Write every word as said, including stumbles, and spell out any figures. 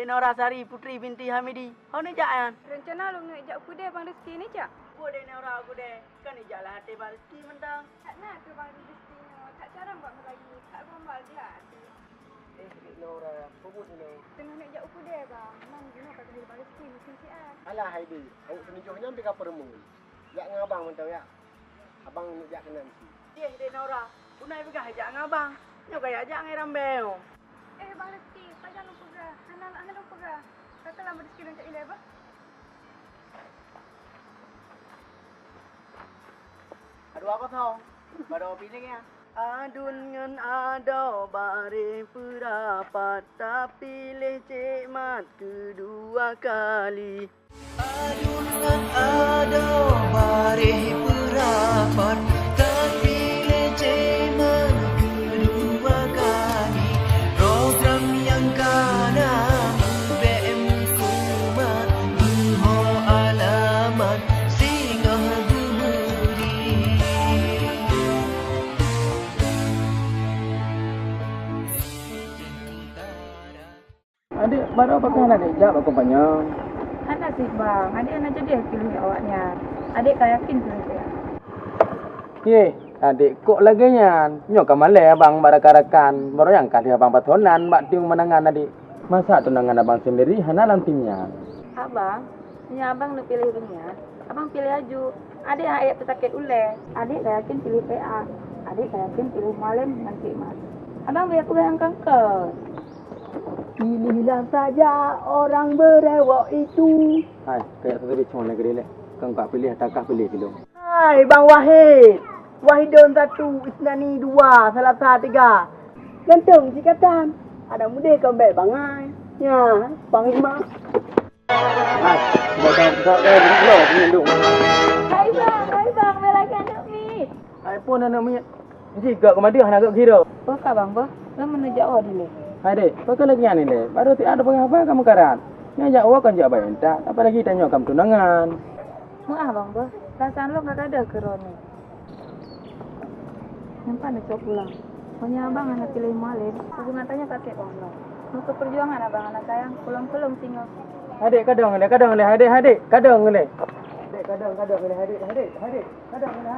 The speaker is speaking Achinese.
Nora Sari, Putri binti Hamidi. Ho neujak nyan? Reuncana lôn neujak u keudè Bang Rizki neujak. Peue deh Nora u keudè? Kan neujak lam até Bang Rizki mantong. That na keuh Bang Rizki nyoe, that carông bak meulayeue, that gombal jih até. Eh, Dek Nora, peue buet nyoe? Teungoh neujak u keudè, Bang. Nyan jinoe ka geuhil Bang Rizki meusiang siat. Alah, hai Dek, awak seuneujôh nyan pih ka peurumoh. Jak ngon abang mantong, ya. Abang neujak keunan cit. Yeh, Dek Nora, beuna peugah jak ngon abang. Nyoe ka jak ngon rambe nyoe. Eh, Bang Rizki, pajan lôn peugah? Hana, hana lôn peugah. Ka keuh lam Rizki lôn cok ilèe bah. Aduh, apa tau? Baru piléh ya. Adun ngon Ado bareh peurapat, tapi lé cék mat keudua kali. Adun ngon Ado bareh peurapat, tapi lé cék mat keudua kali. Program nyang ka na meubèk meusumat, meuho alamat singoh geumeuri. Adék, baroe pakon adék jak bak kompanyong? Hana cit, Bang. Adék hana jadi piléh awaknyan. Adék ka yakin piléh P A. Yeh, adék, kok lagèe nyan? Nyoe ka malèe abang bak rakan-rakan. Baroe nyang ka lheueh abang pasoe nan bak tieng undangan adék. Masa tunangan abang sendiri hana lam tim nyan? Abang, meunyoe abang neupiléh ureueng nyan, abang piléh aju. Adék han ék teusakét ulèe. Adék ka yakin piléh P A. Adék ka yakin piléh Mualem ngon Cik Mat. Abang bèk peugah nyang kon-kon. Pilihlah saja orang berewok itu. Hai, kayak teubiet cuma lagèe dilèe. Kang ka piléh, takah piléh bilong. Hai, Bang Wahid. Wahidon satu, isnani dua, salasa tiga. Gantong sikatan. Ada mudeh kau bèk bangai. Ya, Bang Ima. Hai, buat kau, kau, eh, belum, belum, belum. Hai, Bang. Hai, Bang. Bela kan aneuk miet. Hai, pun aneuk miet. Ji gak keumadeuh hana gak giro. Peue ka, Bang, beuh? Lôn meuneuk jak woe dilèe. Hai, Dek, peue ka lagèe nyan ilèe? Baru tiep ada peugah haba kamoe karat. Nyan jak woe kan jak bayar intat, apalagi tanyoe ka meutunangan. Meu'ah, Bang, beuh. Perasaan lôn ka gadôh keu droeneuh. Nyan pat neucok pulang. Meunyoe abang hana piléh Mualem, hubungan tanyoe ka sép, Bang, beuh. Meukeu peujuangan abang hana sayang, kulom-kulom singoh. Hai, Dek, kadang ilèe, kadang ilèe, hai, Dek, hai, Dek, kadang ilèe. Dek, kadang, kadang ilèe, hai, Dek, hai, Dek, hai, Dek. Kadang na.